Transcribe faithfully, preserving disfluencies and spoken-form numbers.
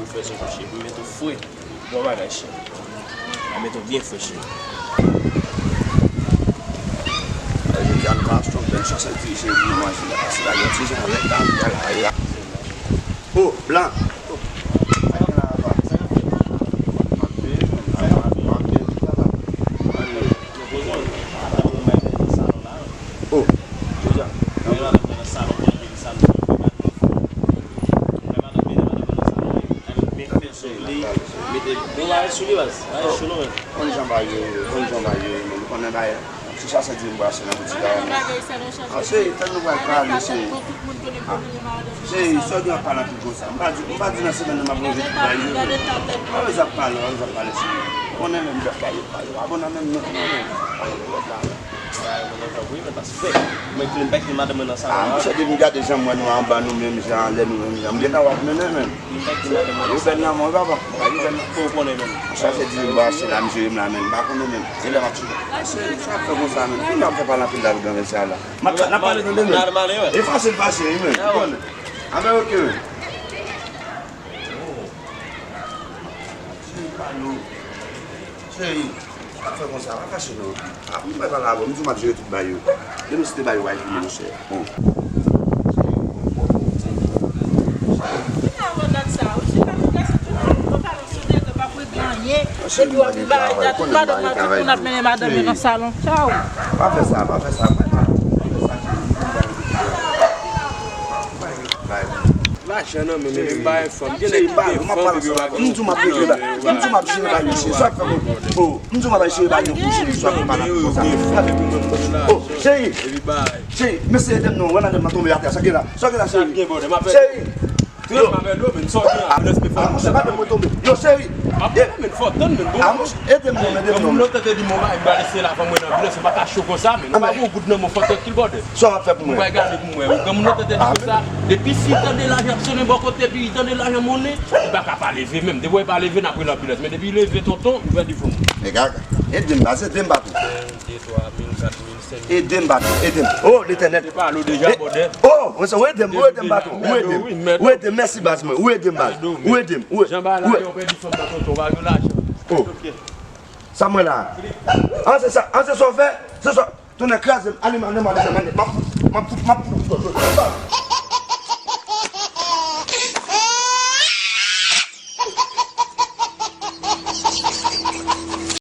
Fè se kouche, pou mete w fre. Bon bagay, cheri. A mete w byen fre, cheri. Jodi a nou pa achte yon bèl chans epi cheri, pou nou manje la, pase la, yon ti jan avèk dam, gade la. Oh, blan. Oh. Oh. Mete bon bagay sou li, baz. Bagay cho non, men. Konn jan bagay yo ye, konn jan bagay yo ye, men nou konnen bagay. Ti chase di m brase nan boutik la. Ah, cheri, tann nou pral pale, cheri. Ah, cheri, sa w gen ap pale anpil konsa? M pa di, m pa di nan semèn nan m ap ranje tout bagay yo, men. Pa bezwen ap pale, pa bezwen ap pale, cheri. Konnen menm lè pale, pale. Pa bon nan menm non, non, non. Pale, pale. Mwen klin bèk li madanm mwen nan salon. Ah, monchè, depi m gade jan m wè nou anba nou menm jan, anlè nou menm jan, m gentan wè w ap mennen, men. Yo bèl nan mwen, papa. Yo bèl nan. Ou konnen menm. Sa se di m ba se la, m jere m la, men. M pa konnen, men. E lè m ap chita. Se, sa ap fè konsa, men. Pou n ap fè pale anpil la, nan mesye a la. M ap, n ap pale tande, men. E fasil, fasil, wi, men. Ou konnen. Anben, oke, men. Cheri, pa nou. Cheri, pa fè konsa, pa fache non. Ah, m pral pale avè w, m di w m ap jere tout bagay yo. Demen si te bagay yo pa fini, monchè. Bon. Ki nan wè dat sa? Ou chita sou plas, tout moun pale sou de, pa pou regle anyen. Epi w ap di bagay dat, tout madanm nan, tout moun ap mennen madanm yo nan salon. Tchaw. Pa fè sa, pa fè sa, pa fè sa. Lajan nan men, men m pa yon fanm. Gen nèg ki gen fanm, epi w ap di. M di w m ap regle bagay. M di w m ap jere bagay yo, cheri. Sa k fè mwen. Oh, m di w m ap jere bagay yo pou cheri. Sa k fè malad konsa. Oh, cheri. Cheri, mesye ede m non. Wè madanm nan tonbe atè. Sa k gen la? Sa k gen la, cheri? Cheri. Yo. Ah, monchè, madanm mwen tonbe. Yo, cheri. Ah, monchè, ede m non, ede m non. Moun nan tande di mwen, m ba lese la, fanm mwen nan bilans, se pa ka cho konsa, men. Ou pa gon goud nan men w, fò trankil, brother. Sa w ap fè pou mwen? Ou pa gade pou mwen. Granmoun nan tande di konsa, depi fi tande lajan ap sonnen bò kote, epi li tande lajan monnen, li pa ka pa leve menm. Depi w pa leve, n ap rele anbilans. Men depi li leve, tonton, ouvè devan mwen. Men gaga, ede m, baz, ede m, patwon. Ede m, patwon, ede m. Oh, Letènèl. Oh, mwen se, ou ede m, ou ede m, patwon. Ou ede m. Ou ede m, mèsi, baz mwen. Ou ede m, baz. Ou ede m. Ou ede m. Oh. Sa mwen la. An se sa, an se sa w fè? Se sa. Tonnè kraze m, ale m, ale m, ale m, ale m, m ap fout, m ap fout, m ap fout.